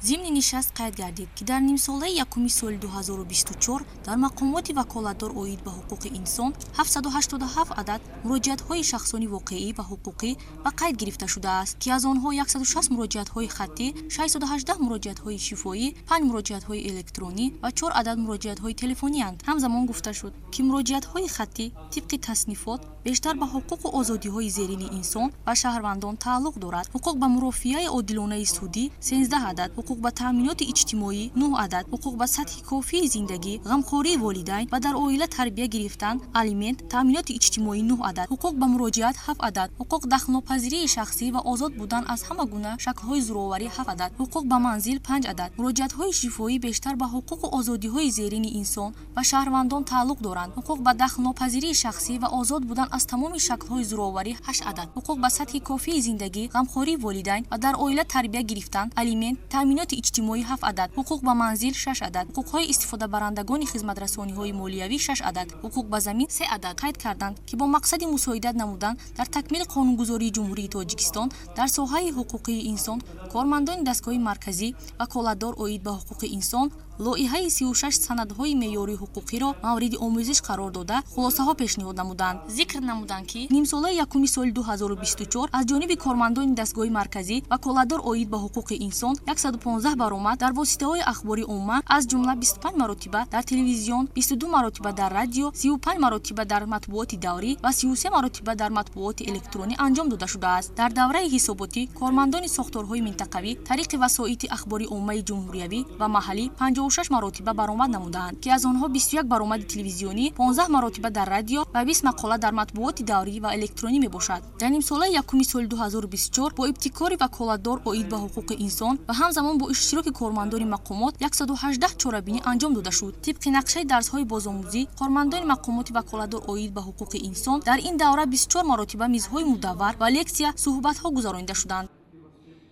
Зимни нишаст қайд гардид, ки дар нимсолаи якуми соли 2024 дар мақомоти ваколатдор оид ба ҳуқуқи инсон 787 адад муроҷиатҳои шахсони воқеӣ ва ҳуқуқӣ ба қайд гирифта шудааст, ки аз онҳо 160 муроҷиатҳои хаттӣ, 618 муроҷиатҳои шифоӣ, 5 муроҷиатҳои электронӣ ва 4 адад муроҷиатҳои телефонианд. Ҳамзамон гуфта шуд, ки муроҷиатҳои хаттӣ тибқи таснифот бештар ба ҳуқуқу озодиҳои зерини инсон ва шаҳрвандон тааллуқ дорад: ҳуқуқ ба мурофиаи одилонаи судӣ 13 адад, ҳуқуқ ба таъминоти иҷтимоӣ 9 адад, ҳуқуқ ба сатҳи кофии зиндагӣ, ғамхории волидайн ва дар оила тарбия гирифтан, алимент, таъминоти иҷтимоӣ 9 адад, ҳуқуқ ба муроҷиат 7 адад, ҳуқуқ дахлнопазирии шахсӣ ва озод будан аз ҳама гуна шаклҳои зӯроварӣ 7 адад, ҳуқуқ ба манзил 5 адад. Муроҷиатҳои шифоӣ бештар ба ҳуқуқу озодиҳои зерини инсон ва шаҳрвандон тааллуқ доранд: ҳуқуқ ба дахлнопазирии шахсӣ ва озод будан аз тамоми шаклҳои зӯроварӣ 8 адад, ҳуқуқ ба сатҳи кофии зиндагӣ, ғамхории волидайн ва дар оила тарбия гирифтан, алимент, таъминоти иҷтимоӣ 7 адад, ҳуқуқ ба манзил 6 адад, ҳуқуқҳои истифодабарандагони хизматрасониҳои молиявӣ 6 адад, ҳуқуқ ба замин 3 адад. Қайд карданд, ки бо мақсади мусоидат намудан дар такмили қонунгузории Ҷумҳурии Тоҷикистон дар соҳаи ҳуқуқии инсон, кормандони дастгоҳи марказӣ ваколатдор оид ба ҳуқуқи инсон лоиҳаи 36 санадҳои меъёрии ҳуқуқиро мавриди омӯзиш қарор дода, хулосаҳо пешниҳод намуданд. Зикр намуданд, ки нимсолаи якуми соли 2024 аз ҷониби кормандони дастгоҳи марказӣ ваколатдор оид ба ҳуқуқи инсон 115 баромад дар воситаҳои ахбори омма, аз ҷумла 25 маротиба дар телевизион, 22 маротиба дар радио, 35 маротиба дар матбуоти даврӣ ва 33 маротиба дар матбуоти электронӣ анҷом дода шудааст. Дар давраи ҳисоботӣ кормандони сохторҳои минтақавӣ тариқи васоити ахбори оммаи ҷумҳуриявӣ ва маҳаллӣ 56 маротиба баромад намудаанд, ки аз онҳо 21 баромади телевизионӣ, 15 маротиба дар радио ва 20 мақола дар матбуоти даврӣ ва электронӣ мебошад. Дар нимсолаи якуми соли 2024 бо ибтикори ваколатдор оид ба ҳуқуқи инсон ва ҳамзамон бо иштироки кормандони мақомот 118 чорабинӣ анҷом дода шуд. Тибқи нақшаи дарсҳои бозомӯзӣ, кормандони мақомоти ваколатдор оид ба ҳуқуқи инсон дар ин давра 24 маротиба мизҳои мудаввар ва лексия, суҳбатҳо гузаронида шуданд.